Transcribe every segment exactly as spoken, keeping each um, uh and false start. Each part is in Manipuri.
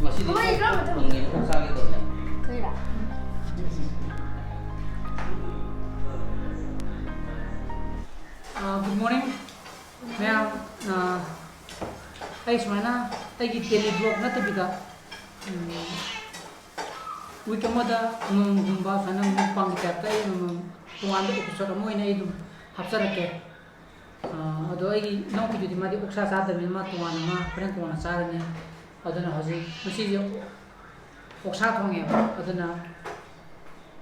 ꯉꯁꯤꯗꯤ ꯃꯣꯏ ꯀꯔꯝꯕ ꯊꯕꯛ? ꯊꯣꯡꯉꯤꯅꯣ? ꯆꯥꯛ ꯆꯥꯒꯦ ꯇꯧꯔꯤꯅꯦ꯫ ꯀꯩꯔꯥ? ꯑꯥ, good morning, ꯃꯌꯥꯝ꯫ ꯑꯥ, ꯑꯩ ꯁꯨꯃꯥꯏꯅ ꯑꯩꯒꯤ daily vlog ꯅꯠꯇꯕꯤꯗ, ꯎꯝ, week ꯑꯃꯗ ꯑꯃꯃꯝꯒꯨꯝꯕ ꯁꯨꯃꯥꯏꯅ mukbangꯒꯤ typeꯇ ꯑꯩ ꯑꯃꯃꯝ ꯇꯣꯉꯥꯟꯕ episode ꯑꯃ ꯑꯣꯏꯅ ꯑꯩ ꯑꯗꯨꯝ ꯍꯥꯞꯆꯔꯛꯀꯦ꯫ ꯑꯥ, ꯑꯗꯣ ꯑꯩꯒꯤ ꯏꯅꯥꯎꯄꯤꯗꯨꯗꯤ ꯃꯥꯗꯤ ꯑꯣꯛꯁꯥ ꯆꯥꯗꯕꯅꯤꯅ ꯃꯥ ꯇꯣꯉꯥꯟꯅ ꯃꯥ ꯍꯣꯔꯦꯟ ꯀꯣꯟꯅ ꯆꯥꯔꯅꯤ꯫ ꯑꯗꯨꯅ ꯍꯧꯖꯤꯛ ꯉꯁꯤꯁꯦ ꯑꯣꯛꯁꯥ ꯊꯣꯡꯉꯦꯕ꯫ ꯑꯗꯨꯅ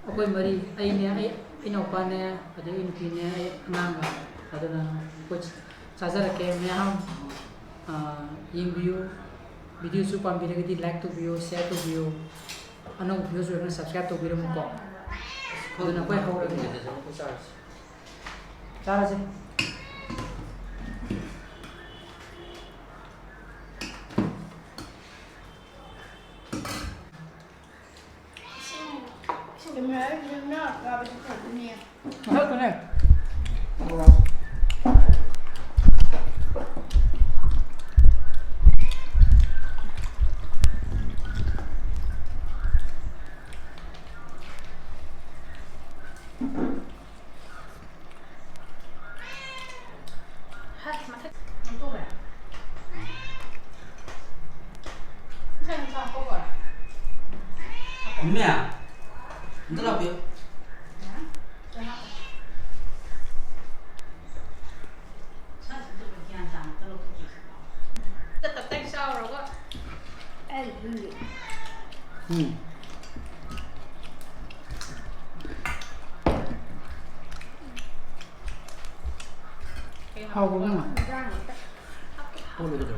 ꯑꯩꯈꯣꯏ ꯃꯔꯤ, ꯑꯩꯅꯦ, ꯑꯩ ꯏꯅꯥꯎꯄꯥꯅꯦ, ꯑꯗꯩ ꯑꯩ ꯅꯨꯄꯤꯅꯦ, ꯑꯩ ꯑꯉꯥꯡꯒ, ꯑꯗꯨꯅ ꯑꯩꯈꯣꯏ ꯆꯥꯖꯔꯛꯀꯦ ꯃꯌꯥꯝ꯫ ꯑꯥ, ꯌꯦꯡꯕꯤꯌꯨ꯫ Videoꯁꯨ ꯄꯥꯝꯕꯤꯔꯒꯗꯤ like ꯇꯧꯕꯤꯌꯨ, share ꯇꯧꯕꯤꯌꯨ꯫ ꯑꯅꯧꯕ viewers ꯑꯣꯏꯔꯒꯅ subscribe ꯇꯧꯕꯤꯔꯝꯃꯨꯀꯣ꯫ ꯑꯗꯨꯅ ꯑꯩꯈꯣꯏ ꯍꯧꯔꯒꯦ꯫ ꯆꯥꯔꯁꯦ꯫ ꯃꯁꯛꯇꯨꯅꯦ꯫ ꯏꯃꯦ, ꯑꯝꯇ ꯂꯥꯛꯄꯤꯌꯨ꯫ ꯎꯝ꯫ ꯍꯥꯎꯕ꯭ꯔꯣ, ꯏꯃꯥ? ꯍꯥꯎꯕ꯭ꯔꯣ?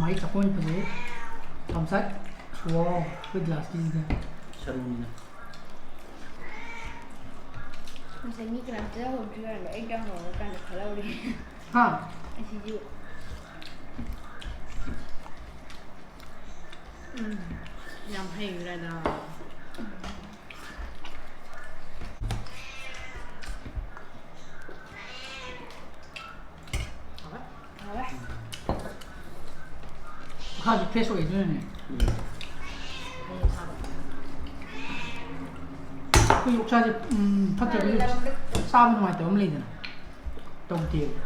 ꯃꯥꯏ ꯆꯥꯛꯀꯣꯟ ꯐꯖꯩ꯫ ꯄꯥꯝꯁꯥꯏ꯫ Wow, ꯑꯩꯈꯣꯏ glassꯀꯤꯁꯤꯗ꯫ ꯁꯔꯨꯅꯤꯅ꯫ ꯉꯁꯥꯏ ꯃꯤ ꯀꯅꯥꯝꯇ ꯌꯥꯎꯍꯧꯗ꯭ꯔꯤ ꯀꯥꯟꯗ ꯑꯩ ꯌꯥꯎꯍꯧꯔꯀꯥꯟꯗ ꯈꯜꯍꯧꯔꯦ꯫ ꯍꯥ? ꯑꯁꯤꯁꯨ꯫ ꯍꯩꯈ꯭ꯔꯦꯗ꯫ ꯍꯥꯎꯋꯦ꯫ ꯍꯥꯎꯋꯦ꯫ ꯃꯈꯥꯁꯨ fresh ꯑꯣꯏꯗꯣꯏꯅꯦ꯫ ꯎꯝ꯫ ꯑꯩꯈꯣꯏ ꯑꯣꯛꯁꯥꯁꯦ, ꯎꯝ, ꯐꯠꯇ꯭ꯔꯒꯁꯨ ꯆꯥꯕ ꯅꯨꯡꯉꯥꯏꯇꯕ ꯑꯃ ꯂꯩꯗꯅ꯫ ꯇꯧꯗꯦꯕ꯫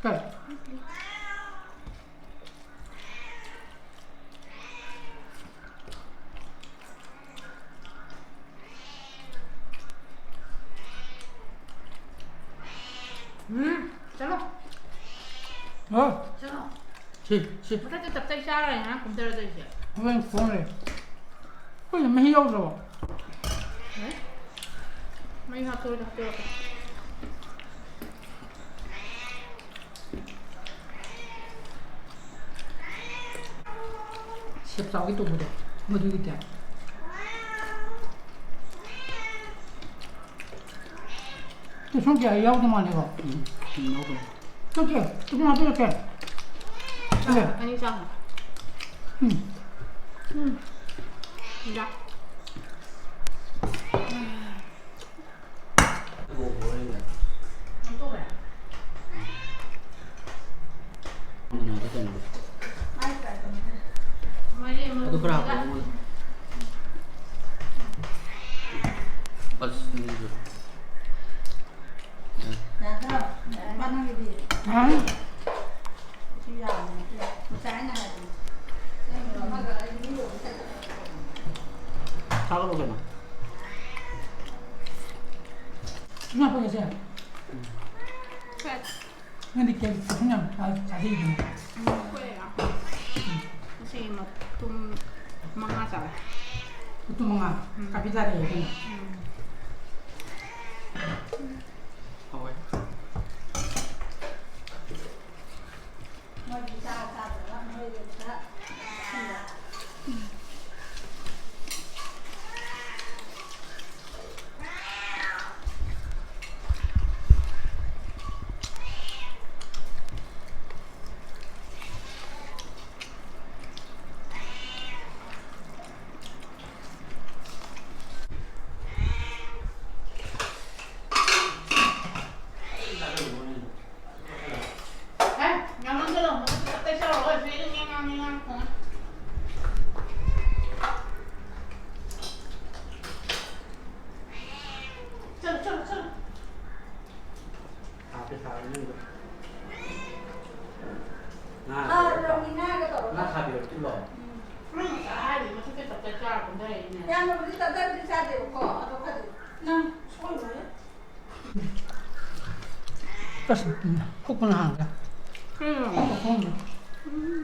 ꯀꯩ? ꯎꯝ, ꯆꯠꯂꯣ꯫ ꯍꯥ? ꯆꯠꯂꯣ꯫ ꯁꯤ, ꯁꯤ꯫ ꯃꯊꯛꯇ ꯇꯞꯇꯥꯏ ꯆꯥꯔꯒ ꯉꯥꯏꯍꯥꯛ ꯀꯨꯝꯊꯔꯗꯣꯏꯁꯦ꯫ ꯍꯣꯔꯦꯟ ꯐꯣꯟ ꯂꯩ꯫ ꯑꯩꯈꯣꯏꯅ ꯃꯍꯤ ꯌꯥꯎꯗ꯭ꯔꯕꯣ? ꯂꯩ꯫ ꯃꯍꯤ ꯍꯥꯞꯇꯣꯛꯑꯗꯤ ꯍꯥꯞꯇꯣꯛꯑꯒꯦ꯫ ꯁꯦꯞ ꯆꯥꯎꯒꯦ ꯇꯧꯕꯗꯣ, ꯃꯗꯨꯒꯤ type꯫ ꯇꯦꯁꯣꯟ ꯀꯌꯥ ꯌꯥꯎꯗ ꯃꯥꯜꯂꯦꯀꯣ? ꯎꯝ, ꯎꯝ, ꯌꯥꯎꯗꯕꯅꯦ꯫ ꯅꯠꯇꯦ, ꯇꯦꯁꯣꯟ ꯍꯥꯞꯄꯤꯔꯛꯀꯦ꯫ ꯑꯅꯤ ꯆꯥꯈ꯭ꯔꯦ꯫ ꯎꯝ꯫ ꯎꯝ꯫ ꯌꯥ꯫ ꯑꯗꯨ ꯈꯔ ꯍꯥꯞꯄꯣ ꯑꯩꯉꯣꯟꯗ꯫ ꯑꯁ, ꯅꯪꯁꯨ꯫ ꯍꯥ? ꯊꯥꯒꯠꯂꯣ ꯀꯩꯅꯣ꯫ ꯏꯃꯥ ꯐꯣꯟ ꯁꯦ꯫ ꯅꯪꯗꯤ ꯀꯩ ꯀꯩꯁꯨ ꯌꯥꯝ ꯆꯥ-, ꯆꯥꯖꯩꯗꯅ꯫ ꯎꯝ, ꯑꯩꯈꯣꯏ ꯌꯥꯝ꯫ ꯉꯁꯤ ꯃꯇꯨꯝ ꯃꯉꯥ ꯆꯥꯔꯦ꯫ ꯃꯇꯨꯝ ꯃꯉꯥ? ꯎꯝ꯫ ꯀꯥꯐꯤ ꯆꯥꯔꯦ ꯀꯩꯅꯣ꯫ ꯎꯝ꯫ ꯍꯥꯎꯋꯦ꯫ ꯉꯥ ꯊꯥꯕꯤꯔꯛꯑꯣ꯫ ꯎꯝ꯫ ꯅꯪ ꯉꯁꯥꯏ ꯍꯥꯏꯔꯤ ꯃꯊꯛꯇ ꯇꯞꯇꯥꯏ ꯆꯥꯔ ꯀꯨꯝꯊꯔꯛꯏꯅꯦ꯫ ꯌꯥꯝꯅꯕꯨꯗꯤ ꯇꯞꯇꯥꯏꯕꯨꯗꯤ ꯆꯥꯗꯦꯕꯀꯣ, ꯑꯗꯣ ꯈꯔꯗꯤ ꯅꯪ ꯁꯣꯏꯔꯣꯏ꯫ ꯑꯁ, ꯎꯝ, ꯈꯨꯠꯄꯨꯅ ꯍꯥꯡꯒꯦ꯫ ꯎꯝ꯫ ꯈꯣꯡꯅ꯫ ꯎꯝ꯫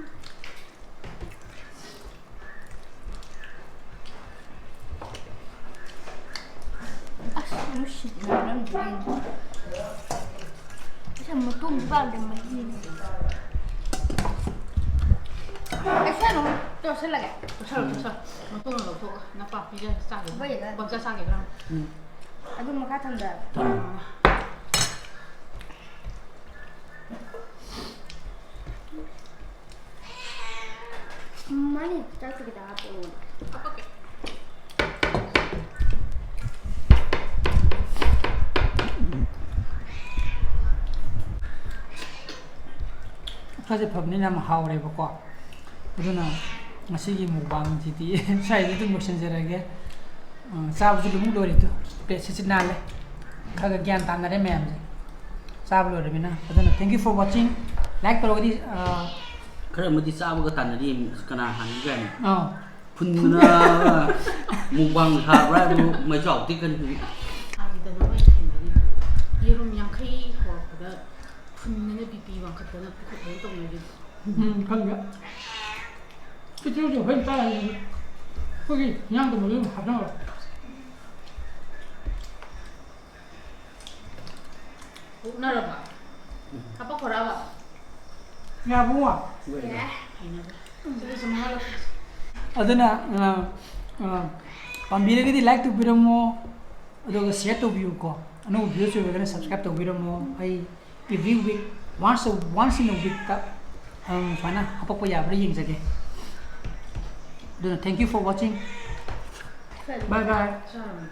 ꯑꯁ, ꯅꯨꯡꯁꯤꯠ ꯃꯅꯝꯗꯨꯗꯤ꯫ ꯑꯁ, ꯃꯇꯣꯡꯁꯨ ꯄꯥꯝꯗꯦ, ꯃꯍꯤꯅꯦ꯫ ꯑꯩ ꯁ꯭ꯋꯥꯏꯗ ꯑꯃꯨꯛ ꯇꯣꯠꯁꯜꯂꯒꯦ꯫ ꯇꯣꯠꯁꯜꯂꯣ, ꯇꯣꯠꯁꯜꯂꯣ꯫ ꯃꯇꯣꯡ ꯂꯧꯊꯣꯛꯑꯒ ꯅꯄꯥꯛꯄꯤꯒ ꯆꯥꯒꯦ꯫ ꯍꯣꯏ, ꯌꯥꯏ꯫ ꯄꯪꯆꯥ ꯆꯥꯒꯦ ꯈꯔ꯫ ꯎꯝ꯫ ꯑꯗꯨꯝ ꯃꯈꯥ ꯊꯝꯖꯔꯒꯦ꯫ ꯊꯝꯃꯣ꯫ ꯃꯥꯅꯦ, ꯆꯥꯛꯁꯨ ꯈꯤꯇꯪ ꯍꯥꯞꯄꯛꯑꯣ꯫ ꯍꯥꯞꯄꯛꯀꯦ꯫ ꯐꯁꯦ ꯐꯕꯅꯤꯅ ꯌꯥꯝ ꯍꯥꯎꯔꯦꯕꯀꯣ꯫ ꯑꯗꯨꯅ ꯉꯁꯤꯒꯤ mukbangꯁꯤꯗꯤ ꯁ꯭ꯋꯥꯏꯗ ꯑꯗꯨꯝ ꯂꯣꯏꯁꯤꯟꯖꯔꯒꯦ꯫ ꯑ, ꯆꯥꯕꯁꯨ ꯑꯗꯨꯝ ꯂꯣꯏꯔꯦ꯫ ꯑꯗꯨ plateꯁꯤꯁꯨ ꯅꯥꯜꯂꯦ꯫ ꯈꯔ ꯈꯔ ꯒ꯭ꯌꯥꯟ ꯇꯥꯅꯔꯦ ꯃꯌꯥꯝꯁꯦ꯫ ꯆꯥꯕ ꯂꯣꯏꯔꯕꯅꯤꯅ꯫ ꯑꯗꯨꯅ thank you for watching꯫ Like ꯇꯧꯔꯒꯗꯤ, ꯑ, ꯈꯔ ꯑꯃꯗꯤ ꯆꯥꯕꯒ ꯇꯥꯟꯅꯔꯤ, ꯀꯅꯥ ꯍꯥꯟꯅꯤ ꯀꯥꯏꯅ꯫ ꯑꯥ꯫ ꯐꯨꯟꯕꯅ mukbang ꯁꯥꯕ꯭ꯔꯥ ꯍꯥꯏꯕꯨ ꯃꯩꯖꯥꯎ ꯇꯦꯛꯀꯅꯤ꯫ ꯍꯥꯏꯗꯅ ꯃꯣꯏ ꯊꯦꯡꯅꯔꯤꯕ ꯌꯦꯔꯨꯝ ꯌꯥꯡꯈꯩ ꯍꯧꯔꯛꯄꯗ ꯐꯨꯟꯗꯅ ꯕꯤ ꯄꯤ ꯋꯥꯡꯈꯠꯇꯅ ꯄꯨꯈꯠꯇꯅ ꯇꯧꯅꯔꯤꯕ꯫ ꯎꯝ, ꯈꯪꯗꯦ꯫ ꯄꯤꯛꯇ꯭ꯔꯨꯁꯨ ꯐꯖꯅ ꯆꯥꯔꯅꯤ꯫ ꯑꯩꯈꯣꯏꯒꯤ ꯍꯤꯟꯖꯥꯡꯗꯨ ꯃꯔꯨ ꯑꯃ ꯍꯥꯞꯆꯜꯂꯣ꯫ ꯑꯣꯛꯅꯔꯕ? ꯎꯝ꯫ ꯍꯥꯄꯛꯈꯣꯔꯕ? ꯌꯥꯕ꯭ꯔꯣ? ꯂꯣꯏꯔꯦ꯫ ꯌꯥꯏ꯫ ꯍꯩꯅꯕ꯭ꯔꯥ? ꯎꯝ꯫ ꯑꯗꯨꯗꯤ ꯁꯨꯝ ꯍꯥꯏꯔꯛꯑꯣ꯫ ꯑꯗꯨꯅ, ꯑ, ꯑ, ꯄꯥꯝꯕꯤꯔꯒꯗꯤ like ꯇꯧꯕꯤꯔꯝꯃꯣ, ꯑꯗꯨꯒ share ꯇꯧꯕꯤꯌꯨꯀꯣ꯫ ꯑꯅꯧꯕ videos ꯑꯣꯏꯔꯒꯅ subscribe ꯇꯧꯕꯤꯔꯝꯃꯣ꯫ ꯑꯩ every week, once a, once in a weekꯇ, ꯑ, ꯁꯨꯃꯥꯏꯅ ꯍꯥꯄꯛꯄ ꯌꯥꯕ꯭ꯔꯥ ꯌꯦꯡꯖꯒꯦ꯫ ꯑꯗꯨꯅ thank you for watching. Bye bye. ꯆꯥꯔꯕꯣ?